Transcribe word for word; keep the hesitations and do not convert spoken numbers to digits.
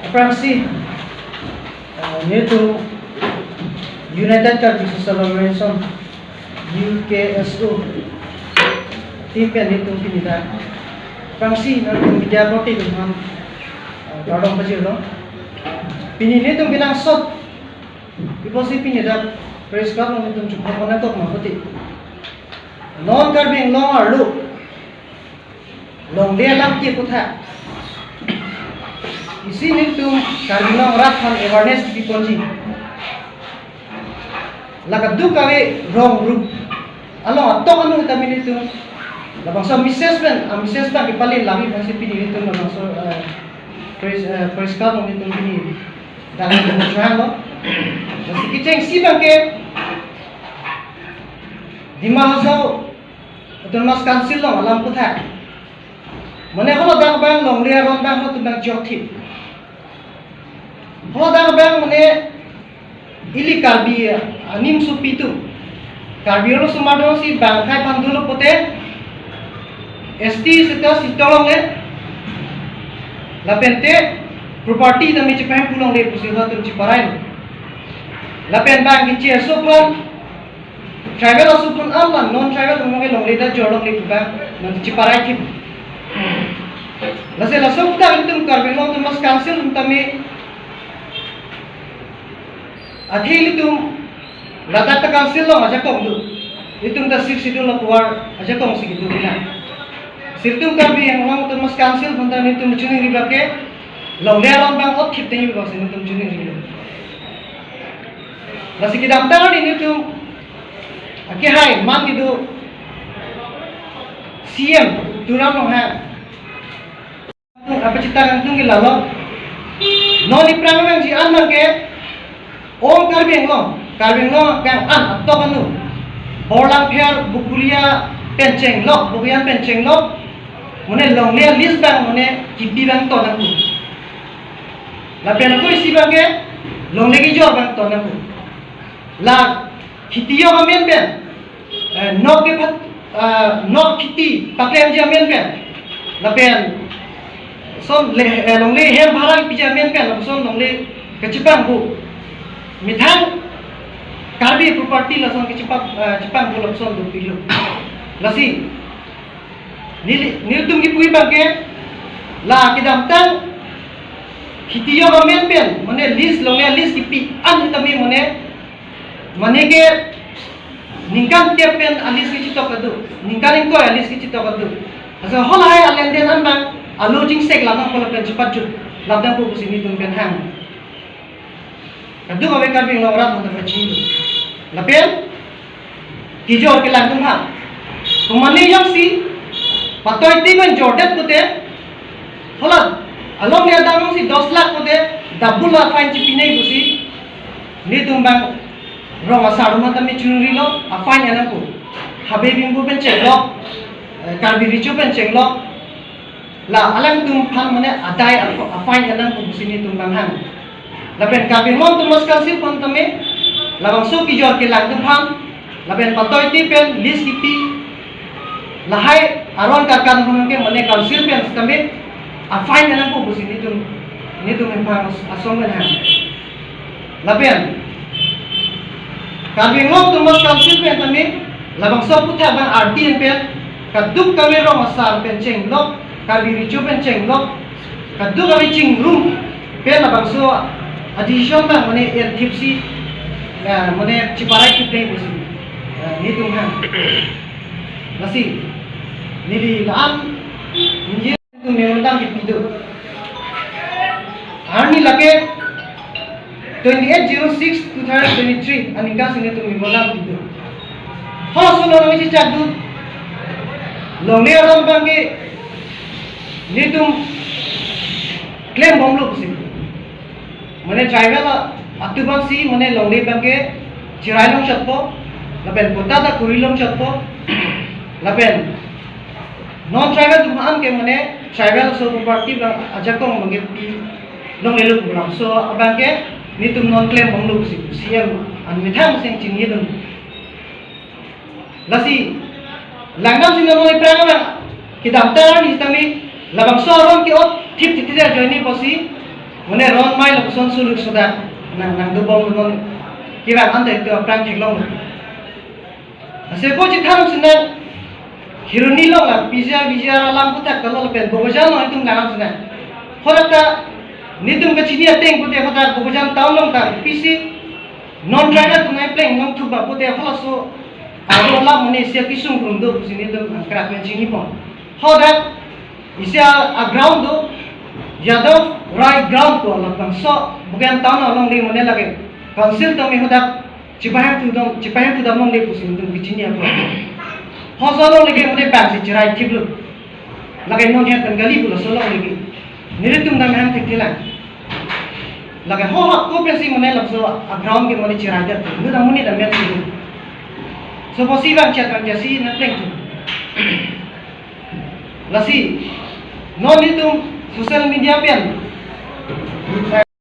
Aphrangsi, eh, nelitum United Karbi Social Organization, U K S O, team pen nelitum pini dak aphrangsi nangtum media korte atum aphan, eh, kardom pajirlo. Pini nelitum kenangsot, iposi pini dak press club nelitum chukho kona kok ma pute. Non Karbi Anglong arlo longle alam ke aputhak isi nelitum Karbi Anglong arat aphan awareness kipi ponji. La kadokave rong rup along atok anu tame nelitum labangso message pen, a message pen kepale lami pensi pini nelitum labangso, eh, press, eh, press club nelitum pini dalam kemusuhan lo. Lasi kechengsi abang ke Dima Hasao Autonomous Council along alam aputhak, mane haladak abang longle aron abang halatum abang jokthip. Haladak abang mane ili Karbi anim sopi atum, Karbi arlo osomar atum si bang akhei aphan dolo pute S T status si tolongle, lapente property tame chepahemphu longle pusi halatum cheparai lo. Lapen bang kecheso aphan, tribal aso aphan an la non tribal atum longle longle ta jor longle pu abang nangcheparai thip. Lasi laso aputhak nelitum Karbi Anglong Autonomous Council atum tame, athe nelitum ladak ta council along ajakong do, nelitum ta Sixth Schedule apuar ajakong si kedo nang. Lasi nelitum Karbi Anglong Autonomous Council atum ta nelitum chiningri abang ke longle aron abang otthip tengji abang si nelitum chiningri lo. Lasi kedamtang arni nelitum akehai man kedo C M Tuliram Ronghang apachethang angtung ke lalo. Non aphrang nangji an abang ke ong Karbi Anglong, Karbi Anglong abang an atok anu, Borlangpher, Bokolia pen chenglok, Bokojan pen chenglok, mane longle a-lease abang mane kipi abang ton nangpo. Lapen ako isi abang ke longle kejor abang ton nangpo. La kheti ajok amen pen, eh, nok kephat, ah, nok kheti paklemji amen pen, lapen lason le, eh, longle hem bhara kepiji amen pen lapuson longle kachepangpo, methang Karbi property lason kachepang, eh, chepangpo lapuson dopiklo. Lasi neli, nelitum kipu abang ke la kedamtang kheti ajok amen pen mane lease, longle lease kipi an tame mane, mane ke ningkan kep pen a-lease kechetok kedo, ningkan ingkoi a-lease kechetok kedo. Asa halahai alenden an abang alo jingsek lam nangpo lapen chepajut lam nangpo pusi nelitum pen hang. Kadokave Karbi Anglong arat nangpachini. Lapen kejor kelang atum ha, pemane jongsi patoi ti men jordet pute, hala along ya damang si dos lakh pute, double a-fine chepinai pusi nelitum abang rong asar atum tame chiningri lo, a-fine an nangpo. Habe Bimbu pen chenglok, eh, Karbi Recho pen chenglok, la alangtum aphan mane adai a-, a-fine an nangpo pusi nelitum abang hang. Lapen Karbi Anglong Autonomous Council aphan tame labangso kejor kelang atum aphan, lapen patoi ti pen lease kipi, lahai aron karkan atum ke mane council pen tame a-fine an nangpo pusi nelitum, nelitum hempang asong pen hang. Lapen Karbi Anglong Autonomous Council pen tame labangso aputhak abang ardi pen kadokave rong asar pen chenglok, Karbi Recho pen chenglok, kadokave chingrum pen labangso a-decision abang mane en thipsi, eh, mane cheparai thip dei pusi, eh, nelitum hang. Lasi neli la-an ningje memorandum kipi do. Arni lake twenty-eight zero six two thousand twenty-three aningkan si nelitum memorandum kipi do. Halaso along nangchechak do, longle aron abang ke nelitum klembomlo pusi. Mane tribal a-, atum aphan si mane longle abang ke cherai longchotpo, lapen patta ta kuri longchotpo, lapen non tribal atum an ke mane tribal aso property abang ajakong abang ke pi longlelo pu labangso abang ke nelitum non klembomlo pusi C M an methang seng chinidun. Lasi langdam si non aphrang abang kedamtang arni tame labangso aron ke-ot thip thip thip ajoine pusi Mane ron mai lo koson suluk soda nang nang dobom non kevang ante itu aphrang theklong. Ase ko chithan sinang Kheroni along la P G R V G R alam puthak kalo lapen Bokajan along itum nang sinang. Hadak ta netum kachini ateng pute hadak Bokajan town along ta pisi non rider atum nangpleng nangthup ba pute halaso aro alam mane isi akisung krum do pusi netum angkrak pen chinipon. Hadak isi a ground do Yadav Rai ground ko labangso Bokajan town along le mane lake council tame hadak chipahemthu dam chipahemthu dam longle pusi netum kachini ako. Halaso along lake mane bangsi cherai thiplo. Lake non het pen kali pulo laso along lake. Nelitum dam hem thekthelang. Lake ho hak ko pensi mane laso a ground ke mane cherai det. Netum monit dam hem thiplo. So pusi bang chat bang jasi nangplengthu. Lasi non netum social media pen